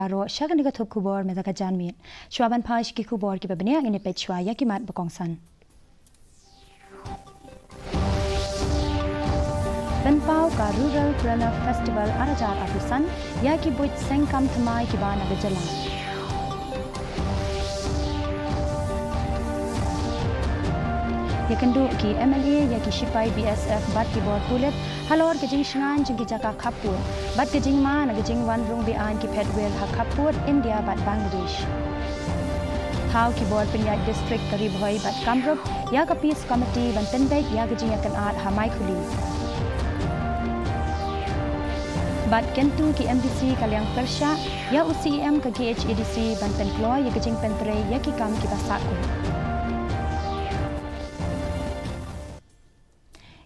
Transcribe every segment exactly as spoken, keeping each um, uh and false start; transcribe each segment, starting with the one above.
Baroh sha kane ka thup khubor mynta ka janmiet. Shuwa ban phai sha ki khubor kiba bniah, ngin ïa peit shuwa ïa ki mat ba kongsan. Pynpaw ka Rural Preneur Festival ar hajar arphew san ïa ki buit seng kam thymmai kiba na ka jylla. Ïakynduh ki M L A ïa ki shipai B S F bad ki bor pulit halor ka jingshngaiñ jong ki jaka khappud bad ka jingma na ka jingwan rung beaiñ ki phetwir ha khappud India bad Bangladesh. Thaw ki bor pynïaid district ka Ri Bhoi bad Kamrup ïa ka Peace Committee ban pynbeit ïa ka jingïakynad ha Maikhuli. Bad kyntu ki M D C ka liang pyrshah ïa u C E M ka K H A D C ban pynkloi ïa ka jingpyntrei ïa ki kam kiba sahkut.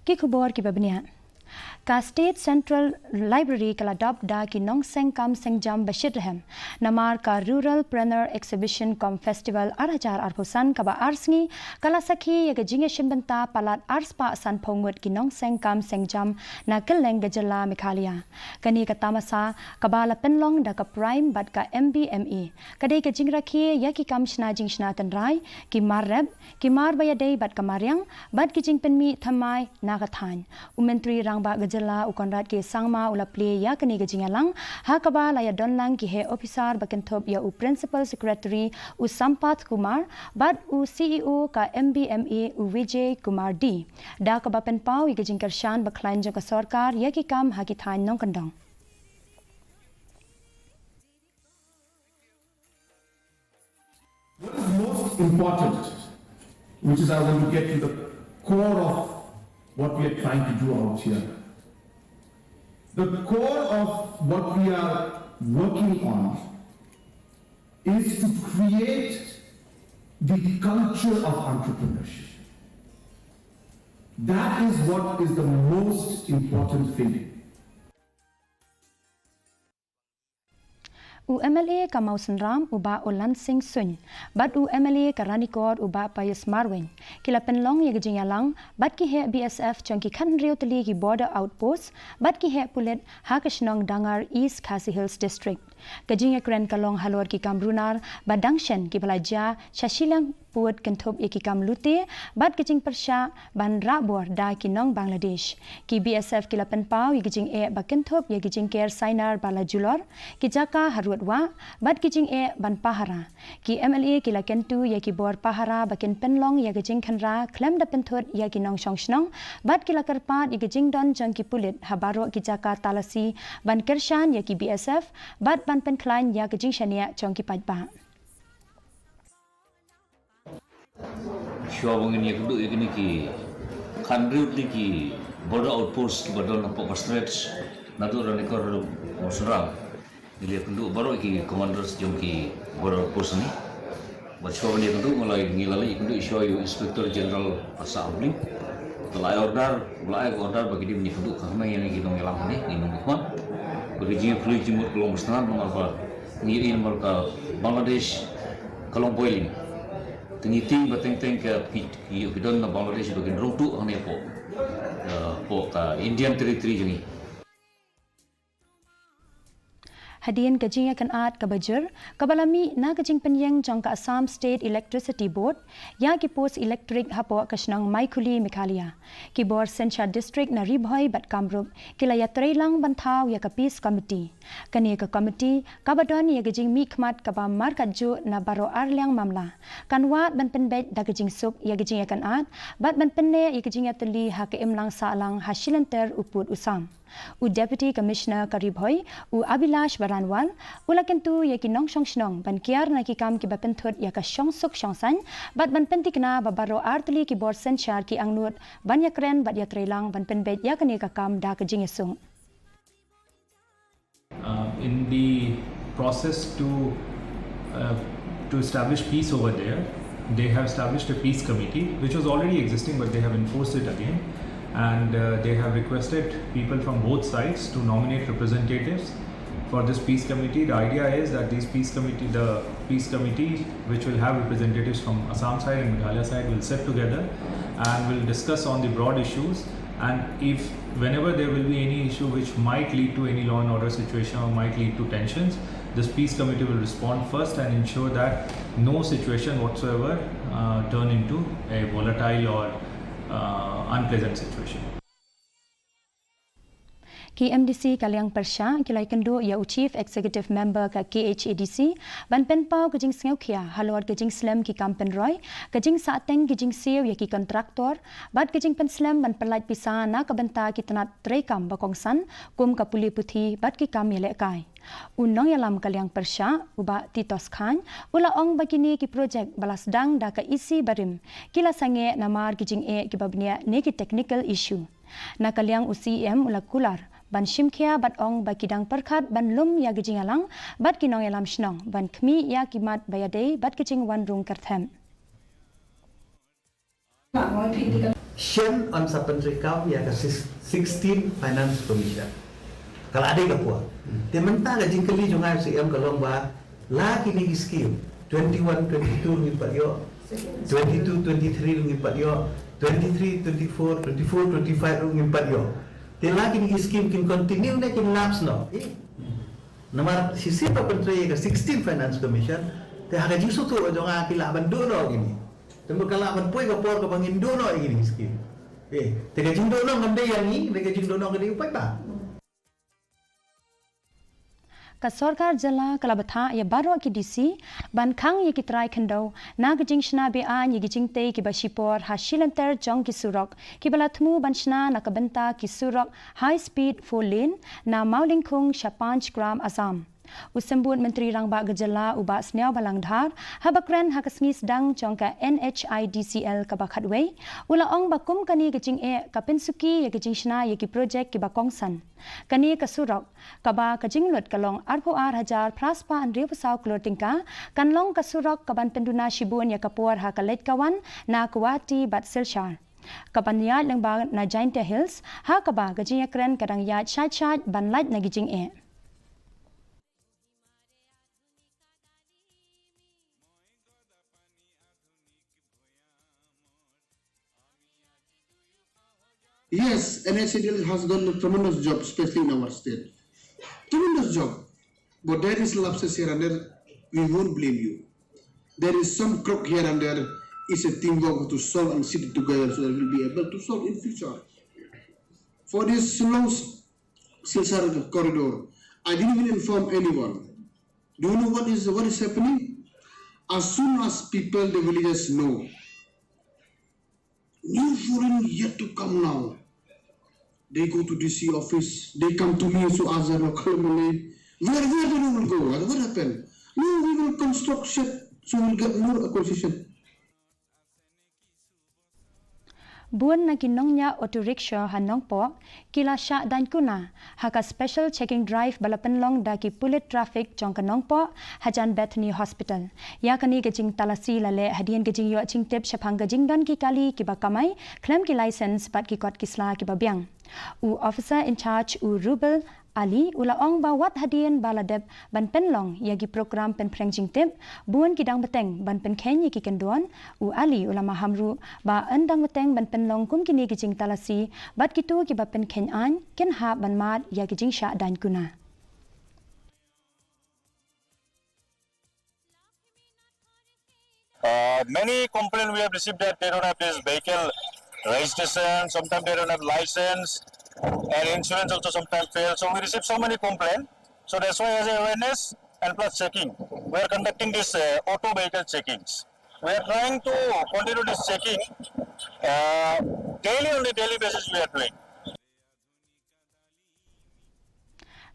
Ki khubor kiba bniah. Ka State Central Library ka la dap da ki nongseng kam seng jam ba shitrhem namar ka Rural Preneur Exhibition cum Festival ar hajar arphew san kaba ar sngi ka la sakhi ïa ka jingïashim bynta palat ar spah sanphew ngut ki nongseng kam seng jam na kylleng ka jylla Meghalaya. Kane ka tamasa kaba la pynlong da ka PRIME bad ka M B M A ka dei ka jingrakhe ïa ki kam shna jingshna tynrai, ki mar rep, ki mar ba ïadei bad ka mariang bad ki jingpynmih thymmai na ka thaiñ. U Myntri Rangbah ka jylla u Conrad K Sangma u la plie ïa kane ka jingïalang ha kaba la ïadon lang ki heh ophisar ba kynthup ïa u Principal Secretary u Sampath Kumar bad u C E O ka M B M A u Vijay Kumar D, da kaba pynpaw ïa ka jingkyrshan ba khlaiñ jong ka sorkar ïa ki kam ha ki thaiñ nongkyndong. What is most important, which is I want to get to the core of what we are trying to do out here. The core of what we are working on is to create the culture of entrepreneurship. That is what is the most important thing. U M L A ka Mawsynram u Bah Oland Singh Suin bad u M L A ka Ranikor u Bah Pius Marwein ki la pynlong ïa ka jingïalang bad ki heh B S F jong ki khathynriew tylli ki border outpost bad ki heh pulit ha ka shnong Dangar, East Khasi Hills District. Ka jingïakren ka long halor ki kam runar ba dang shen kiba la jia sha shiliang pud kynthup ïa ki kam lute bad ka jingpyrshah ban rah bor da ki nong Bangladesh. Ki B S F ki la pynpaw ïa ki jingeh ba kynthup ïa ki jingker sainar ba la julor, ki jaka harud wah bad ki jingeh ban pahara. Ki M L A ki la kyntu ïa ki bor pahara ba kin pynlong ïa ka jingkhynra khlem da pynthut ïa ki nongshong shnong bad ki la kyrpad ïa ka jingdon jong ki pulit ha baroh ki jaka talasi ban kyrshan ïa ki B S F bad ban pynkhlaiñ ïa ka jingshaniah jong ki paidbah. Shuwa ba ngin ïakynduh ïa kine ki khathynriew tylli ki border outpost kiba don hapoh ka Straits, naduh Ranikor haduh Mawsynram. Ngi la ïakynduh baroh ki commanders jong ki border outpost hangne. Bad shuwa ban ïakynduh, ngi la, ngi la leit ïakynduh shuwa ïa u Inspector General Asa Abling. Te la ai order, la ai order ba ki dei ban ïakynduh khnang ïa ngi ki nongïalam hangne, ngi nongmihkhmat. Bad ka jingïakynduh jingmut ka long ba sngewtynnat namar ba ngi ïohi namar ka Bangladesh ka long boiling. Te ngi tieng ba teng teng ka ki, ki, ki don na Bangladesh ba kin rung tuh hangne hapoh, eh, hapoh ka Indian Territory jong ngi. Hadien ka jingïakynad kaba jur kaba la mih na ka jingpynïeng jong ka Assam State Electricity Board ïa ki post elektrik hapoh ka shnong Maikhuli, Meghalaya, ki bor synshar district na Ri Bhoi bad Kamrup ki la ïatreilang ban thaw ïa ka Peace Committee. Kane ka committee kaba don ïa ka jingmihkhmat kaba markatjuh na baroh arliang mamla kan wad ban pynbeit da ka jingsuk ïa ka jingïakynad bad ban pynneh ïa ka jingïatylli ha ka imlang sahlang ha shilynter u pud u sam. U Deputy Commissioner ka Ri Bhoi, u Abhilash Baranwal, u la kyntu ïa ki nongshong shnong ban kiar na ki kam kiba pynthut ïa ka shongsuk shongsaiñ bad ban pynthikna ba baroh artylli ki bor synshar ki angnud ban ïakren bad ïatreilang ban pynbeit ïa kane ka kam da ka jingïasuk. Uh, in the process to uh, to establish peace over there, they have established a peace committee which was already existing, but they have enforced it again, and uh, they have requested people from both sides to nominate representatives for this peace committee. The idea is that these peace committee, the peace committee, which will have representatives from Assam side and Meghalaya side, will sit together and will discuss on the broad issues. And if whenever there will be any issue which might lead to any law and order situation or might lead to tensions, This peace committee will respond first and ensure that no situation whatsoever uh, turn into a volatile or uh, unpleasant situation. Ki M D C ka liang pyrshah ki la ïakynduh ïa u Chief Executive Member ka K H A D C ban pynpaw ka jingsngewkhia halor ka jingslem ki kam pynroi, ka jingsahteng ki jingsiew ïa ki kontraktor bad ka jingpynslem ban pyllait pisa na ka bynta ki tnat treikam ba kongsan kum ka pule puthi bad ki kam ïalehkai. U nongïalam ka liang pyrshah, u Bah Titos Chyne, u la ong ba kine ki projek ba la sdang da ka E C barim ki la sangeh namar ki jingeh kiba bniah ne ki technical issue. Na ka liang u C E M u la kular ban shimkhia bad ong ba ki dang pyrkhat ban lum ïa ki jingïalang bad ki nongïalam shnong ban khmih ïa ki mat ba ïadei bad ki jingwan rung kyrthep. Shen yn sa pyntreikam ïa ka sixteen Finance Commission. Ka la dei ka por. Te mynta ka jingkylli jong nga u C E M ka long ba la kine ki scheme twenty-one twenty-two ruh ngim pat ïoh, twenty-two twenty-three ruh ngim pat ïoh, twenty-three twenty-four, twenty-four twenty-five ruh ngim pat ïoh. Te la kine ki scheme kin continue ne kin lapse noh. Namar shisien ba pyntrei ïa ka sixteen Finance Commission, te ha ka jingsngewthuh jong nga ki lah ban duh noh kine. Te mut ka lah ban poi ka por kaba ngin duh noh ïa kine ki scheme. Te ka jingduh noh kam dei ïa ngi, te ka jingduh noh ka dei u paidbah. Ka sorkar jylla ka la bthah ïa baroh ki D C ban khang ïa ki trai khyndew na ka jingshna be-aiñ ïa ki jingtei kiba shipor ha shilynter jong ki surok kiba la thmu ban shna na ka bynta ki surok high speed four lane na Mawlyngkhung sha Panchgram, Assam. U Symbud Myntri Rangbah ka jylla u Bah Sniawbhalang Dhar haba kren ha ka sngi sdang jong ka N H I D C L kaba khatwei, u la ong ba kum kane ka jingeh ka pynsuki ïa ka jingshna ïa ki projek kiba kongsan. Kane ka surok kaba ka jinglut ka long arphew ar hajar phra spah hynriewphew saw klur tyngka kan long ka surok kaban pynduna shibun ïa ka por ha ka leit ka wan na Guwahati bad Silchar, kaban ïaid lyngba na Jaintia Hills, ha kaba ka jingïakren ka dang ïaid shait shait ban lait na ki jingeh. Yes, N H I D C L has done a tremendous job, especially in our state. Tremendous job. But there is lapses here and there. We won't blame you. There is some crock here and there. It's a teamwork to solve and sit together so that we'll be able to solve in future. For this Shillong Silchar corridor, I didn't even inform anyone. Do you know what is what is happening? As soon as people, the villagers know, new foreign yet to come now. They go to D C office. They come to me to ask the local M L A, where where the road will go? What, what happened? No, we will construct shed, so we'll get more acquisition. Bun na ki nongñiah auto rickshaw ha Nongpoh ki la shah daiñ kuna ha ka special checking drive ba la pynlong da ki pulit traffic jong ka Nongpoh hajan Bethany Hospital. Ïa kane ka jingtalasi la leh hadien ka jingïoh jingtip shaphang ka jingdon ki kali kiba kamai khlem ki license bad ki kot ki sla kiba biang. U officer in charge u Rubel Ali u la ong ba wat hadien ba la dep ban pynlong ïa ki program pynphreng jingtip, bun ki dang bteng ban pynkheiñ ïa ki kyndon. U Ali u la maham ruh ba yn dang bteng ban pynlong kum kine ki jingtalasi bad kito kiba pynkheiñ aiñ kin hap ban mad ïa ki jingshah daiñ kuna. Uh, many complaints we have received that they don't have this vehicle registration, sometimes they don't have license, and insurance also sometimes fails. So we receive so many complaints. So that's why as a awareness and plus checking, we are conducting this uh, auto vehicle checkings. We are trying to continue this checking uh, daily, on a daily basis we are doing.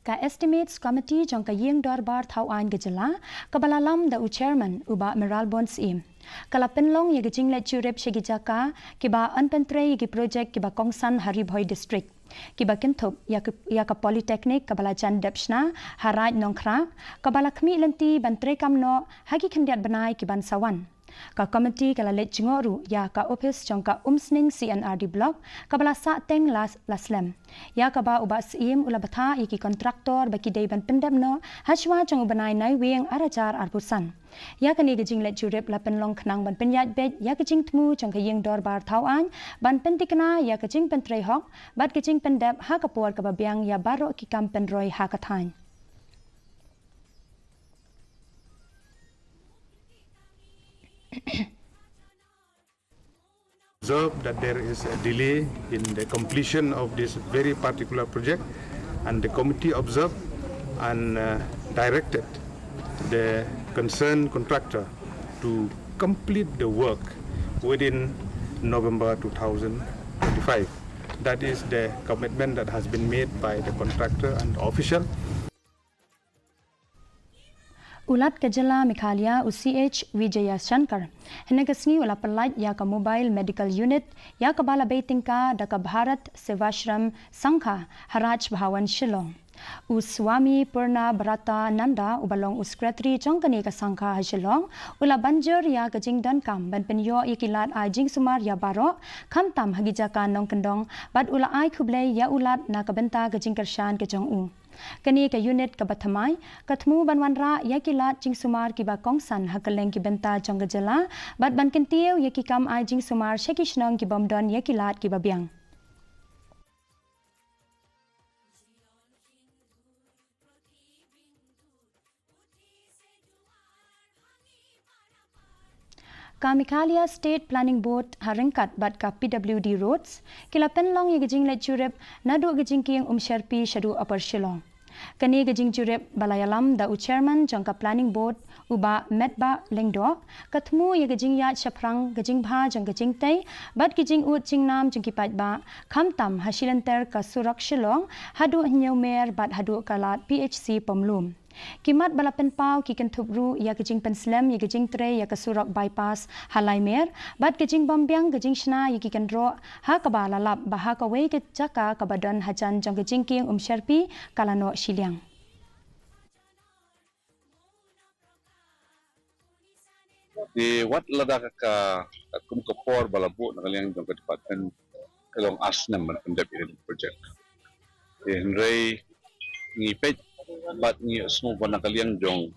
Ka Estimates Committee jong ka Ïing Dorbar Thaw Aiñ ka Jylla, kaba la lam da u Chairman u Bah Mayralborn Syiem, ka la pynlong ïa ka jingleit jurip sha ki jaka kiba yn pyntrei ïa ki projek kiba kongsan ha Ri Bhoi District, kiba kynthup ïa ka, ïa ka Polytechnic kaba la jan dep shna ha Raid Nongkhrah, kaba la khmih lynti ban treikam noh ha ki khyndiat bnai kiban sa wan. Ka komiti ka la leit jngoh ruh ïa ka ophis jong ka Umsning C&RD Block kaba la sah teng la, la slem, ïa kaba u Bah Syiem u la bthah ïa ki kontraktor ba ki dei ban pyndep noh hashwa jong u bnai Naiwieng ar hajar arphew san. Ïa kane ka jingleit jurip la pynlong khnang ban pynïaid beit ïa ka jingthmu jong ka Ïing Dorbar Thaw Aiñ ban pynthikna ïa ka jingpyntrei hok bad ka jingpyndep ha ka por kaba biang ïa baroh ki kam pynroi ha ka thaiñ. observed that there is a delay in the completion of this very particular project, and the committee observed and uh, directed the concerned contractor to complete the work within November two thousand twenty-five. That is the commitment that has been made by the contractor and the official. U Lat ka Jylla Meghalaya, u C H Vijayashankar, hynne ka sngi u la pyllait ïa ka Mobile Medical Unit ïa kaba la bei tyngka da ka Bharat Sevashram Sangha ha Raj Bhavan Shillong. U Swami Purna Brata Nanda, uba long u Secretary jong kane ka sangha ha Shillong, u la ban jur ïa ka jingdonkam ban pynïoh ïa ki lad ai jingsumar ïa baroh, khamtam ha ki jaka nongkyndong, bad u la ai khublei ïa u Lat na ka bynta ka jingkyrshan ka jong u. Kane ka unit kaba thymmai ka thmu ban wanrah ïa ki lad jingsumar kiba kongsan ha kylleng ki bynta jong ka jylla, bad ban kyntiew ïa ki kam ai jingsumar sha ki shnong ki bym don ïa ki lad kiba biang. Ka Meghalaya State Planning Board ha ryngkat bad ka P W D Roads ki la pynlong ïa ka jingleit jurip naduh ka jingkieng Umsherpi shaduh Upper Shillong. Kane ka jingjurip ba la ïalam da u Chairman jong ka Planning Board, u Bah Metbah Lyngdoh, ka thmu ïa ka jingïaid shaphrang ka jingbha jong ka jingtei bad ki jingud jingnam jong ki paidbah, khamtam ha shilynter ka surok Shillong haduh Hynñiewmer bad haduh ka lad P H C Pamlum. Ki mat ba la pynpaw ki kynthup ruh ïa ka jingpynslem ïa ka jingtrei ïa ka surok bypass ha Laimer, bad ka jingbymbiang ka jingshna ïa ki kynroh ha kaba la lap ba ha kawei ka jaka kaba don hajan jong ka jingkieng Umsherpi ka la noh shiliang. Te wat lada ka, ka kum ka por ba la buh na ka liang jong ka department ka long ar snem ban pyndep ïa ka project. Te hynrei ngi peit bad ngi ïohsngew ba na ka liang jong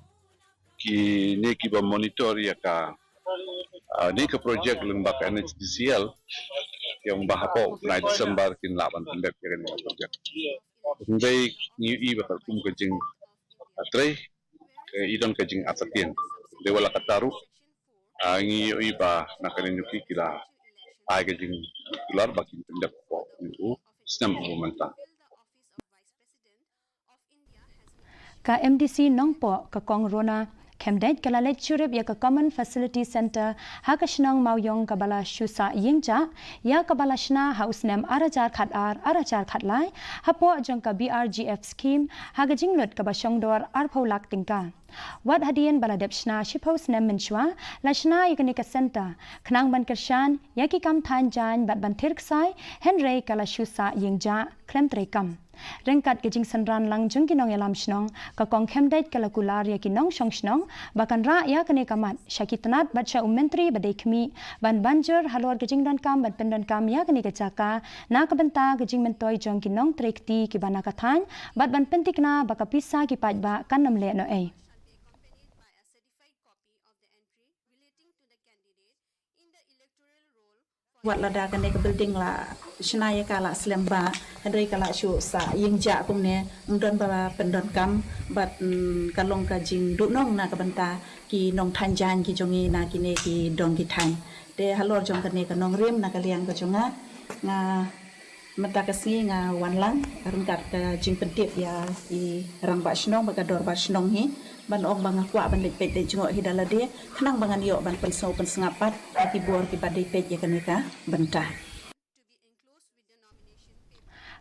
kine kiba monitor ïa ka, ah, ne ka project lyngba ka N H D C L, ki ong ba hapoh u bnai December kin lah ban pyndep ïa kane ka project. Hynrei ngi ïohi ba katkum ka jing, ah, trei, eh, i don ka jingartatien. Dei wat la katta ruh, ah, ngi ïohi ba na ka liang jong ki ki la ai ka jingkular ba kin pyndep hapoh u snem uba mynta. Ka M D C Nongpoh, ka Kong Rona Khymdeit, ka la leit jurip ïa ka Common Facility Centre ha ka shnong Mawïong kaba la shu sah ïing jah, ïa kaba la shna ha u snem ar hajar khatar, ar hajar khatlai, hapoh jong ka B R G F scheme, ha ka jinglut kaba shongdor arphew lak tyngka. Wat hadien ba la dep shna shiphew snem mynshuwa, la shna ïa kane ka centre khnang ban kyrshan ïa ki kam thaiñ jaiñ bad ban thir ksai, hynrei ka la shu sah ïing jah khlem treikam. Ryngkat ka jingsynran lang jong ki nongïalam shnong, ka Kong Khymdeit ka la kular ïa ki nongshong shnong ba kan rah ïa kane ka mat sha ki tnat bad sha u Myntri ba dei khmih, ban ban jur halor ka jingdonkam ban pyndonkam ïa kane ka jaka na ka bynta ka jingmyntoi jong ki nongtrei kti kiba na ka thaiñ, bad ban pynthikna ba ka pisa ki paidbah kan ym leh noh ei. Wat lada kane ka building la shna ïa ka la slem bha, hynrei ka la shu sah ïing jah kumne, ym don ba pyndonkam, bad, mm, ka long ka jingduhnong na ka bynta ki nongthaiñ jaiñ ki jong ngi na kine ki dong ki thaiñ. Te halor jong kane ka nongrim na ka liang ka jong nga, nga mynta ka sngi nga wan lang ryngkat ka jingpyntip ïa i rangbah shnong bad ka dorbar shnong hi, ban ong ba nga kwah ban leit peit leit jngoh hi da lade khnang ba ngan ïoh ban pynsngew pynsngap pat ïa ki bor kiba dei peit ïa kane ka bynta.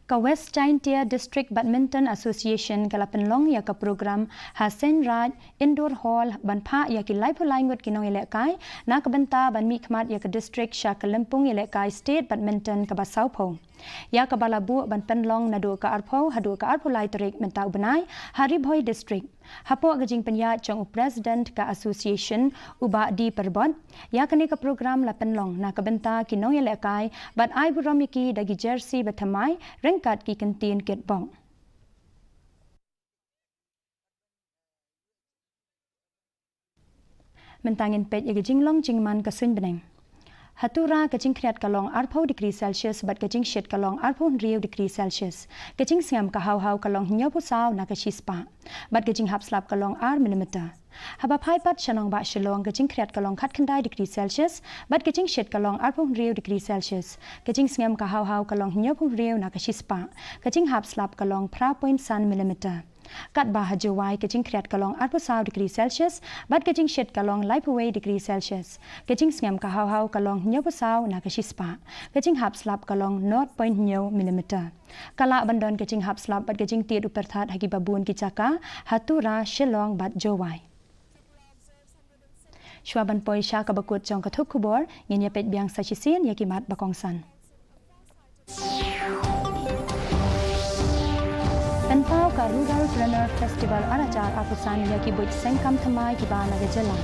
Ka West Jaintia District Badminton Association ka la pynlong ïa ka program ha Seiñ Raij Indoor Hall ban phah ïa ki laiphew lai ngut ki nongïalehkai na ka bynta ban mihkhmat ïa ka district sha ka lympung ïalehkai State Badminton kaba sawphew, ïa kaba la buh ban pynlong naduh ka arphew haduh ka arphew lai tarik mynta u bnai ha Ri Bhoi District. Hapoh ka jingpynïaid jong u President ka Association, u Bah D Pyrbot, ïa kane ka program la pynlong na ka bynta ki nongïalehkai bad ai burom ïa ki da ki jersey bathymmai ryngkat ki kyntien kitbok. Mynta ngin peit ïa ka jinglong jingman ka suiñ bneng. Ha Tura ka jingkhriat ka long arphew degree Celsius bad ka jingshit ka long arphew hynriew degree Celsius. Ka jingsngem ka haw haw ka long hynñiewphew saw na ka shispah bad ka jinghap slap ka long ar millimeter. Haba phai pat sha nongbah Shillong, ka jingkhriat ka long khatkhyndai degree Celsius, bad ka jingshit ka long arphew hynriew degree Celsius. Ka jingsngem ka haw haw ka long hynñiewphew hynriew na ka shispah. Ka jinghap slap ka long phra point san millimeter. Katba ha Jowai ka jingkhriat ka long arphew saw degree Celsius, bad ka jingshit ka long laiphew wei degree Celsius. Ka jingsngem ka haw haw ka long hynñiewphew saw na ka shispah. Ka jinghap slap ka long nought point hynñiew millimeter. Ka lah ban don ka jinghap slap bad ka jingtied u pyrthat ha kiba bun ki jaka, ha Tura, Shillong bad Jowai. Shuwa ban poi sha kaba kut jong ka thup khubor, ngin ïa peit biang sa shisien ïa ki mat ba kongsan. Pynpaw ka Rural Planner Festival ar hajar arphew san ïa ki buit seng kam thymmai kiba na ka jylla.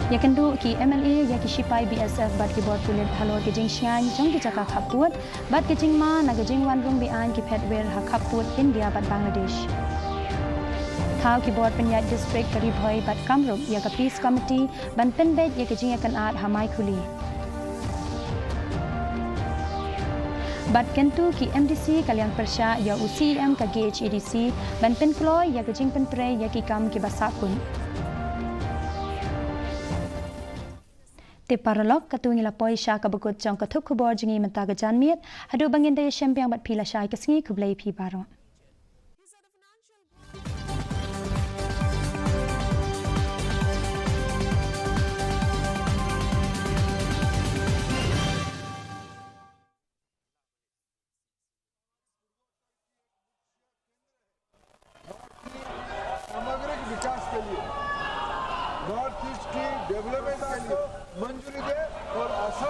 Ïakynduh ki M L A ïa ki shipai B S F bad ki bor pulit halor ki jingshngaiñ jong ki jaka khappud bad ki jingma na ka jingwan rung beaiñ ki phetwir ha khappud India bad Bangladesh. Thaw ki bor pynïaid district ka Ri Bhoi bad Kamrup ïa ka Peace Committee ban pynbeit ïa ka jingïakynad ha Maikhuli. Bad kyntu ki M D C ka liang pyrshah ïa u C E M ka G H A D C ban pynkloi ïa ka jingpyntrei ïa ki kam kiba sahkut. Te paralok, katto ngi la poi sha kaba kut jong ka thup khubor jong ngi mynta ka janmiet. Haduh ba ngin da ïashem biang bad phi lashai ka sngi, khublei phi baroh. सामग्रिक विकास के लिए, नॉर्थ ईस्ट की डेवलपमेंट के लिए मंजूरी दे और आसान